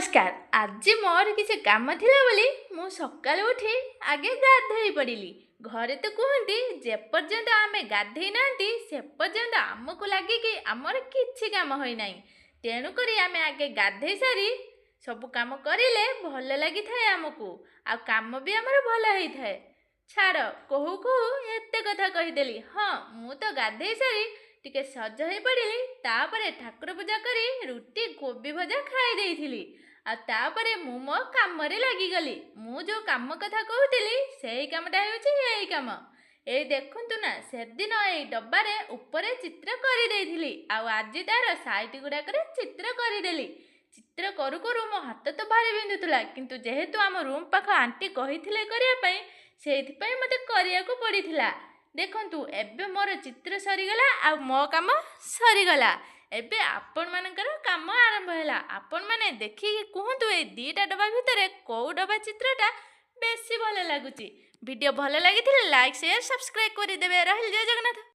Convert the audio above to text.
ନମସ୍କାର। ଆଜି ମୋର କିଛି କାମ ଥିଲା ବୋଲି ମୁଁ ସକାଳୁ ଉଠି ଆଗେ ଗାଧୋଇ ପଡ଼ିଲି। ଘରେ ତ କୁହନ୍ତି, ଯେପର୍ଯ୍ୟନ୍ତ ଆମେ ଗାଧେଇ ନାହାନ୍ତି ସେପର୍ଯ୍ୟନ୍ତ ଆମକୁ ଲାଗେ କି ଆମର କିଛି କାମ ହୋଇନାହିଁ। ତେଣୁକରି ଆମେ ଆଗେ ଗାଧେଇ ସାରି ସବୁ କାମ କରିଲେ ଭଲ ଲାଗିଥାଏ ଆମକୁ, ଆଉ କାମ ବି ଆମର ଭଲ ହେଇଥାଏ। ଛାଡ଼, କହୁ କହୁ ଏତେ କଥା କହିଦେଲି। ହଁ, ମୁଁ ତ ଗାଧେଇ ସାରି ଟିକେ ସଜ ହେଇ ପଡ଼ିଲି। ତାପରେ ଠାକୁର ପୂଜା କରି ରୁଟି କୋବି ଭଜା ଖାଇ ଦେଇଥିଲି, ଆଉ ତାପରେ ମୁଁ ମୋ କାମରେ ଲାଗିଗଲି। ମୁଁ ଯେଉଁ କାମ କଥା କହୁଥିଲି, ସେଇ କାମଟା ହେଉଛି ଏଇ କାମ। ଏଇ ଦେଖନ୍ତୁ ନା, ସେଦିନ ଏଇ ଡବାରେ ଉପରେ ଚିତ୍ର କରିଦେଇଥିଲି, ଆଉ ଆଜି ତାର ସାଇଟ୍ ଗୁଡ଼ାକରେ ଚିତ୍ର କରିଦେଲି। ଚିତ୍ର କରୁ କରୁ ମୋ ହାତ ତ ଭାରି ବିନ୍ଧୁଥିଲା, କିନ୍ତୁ ଯେହେତୁ ଆମ ରୁମ୍ ପାଖ ଆଣ୍ଟି କହିଥିଲେ କରିବା ପାଇଁ, ସେଇଥିପାଇଁ ମୋତେ କରିବାକୁ ପଡ଼ିଥିଲା। ଦେଖନ୍ତୁ, ଏବେ ମୋର ଚିତ୍ର ସରିଗଲା ଆଉ ମୋ କାମ ସରିଗଲା। ଏବେ ଆପଣମାନଙ୍କର କାମ ଆରମ୍ଭ ହେଲା। ଆପଣମାନେ ଦେଖିକି କୁହନ୍ତୁ, ଏଇ 2ଟା ଡବା ଭିତରେ କେଉଁ ଡବା ଚିତ୍ରଟା ବେଶୀ ଭଲ ଲାଗୁଛି? ଭିଡ଼ିଓ ଭଲ ଲାଗିଥିଲେ ଲାଇକ୍, ସେୟାର, ସବସ୍କ୍ରାଇବ୍ କରିଦେବେ। ରହିଲି, ଜୟ ଜଗନ୍ନାଥ।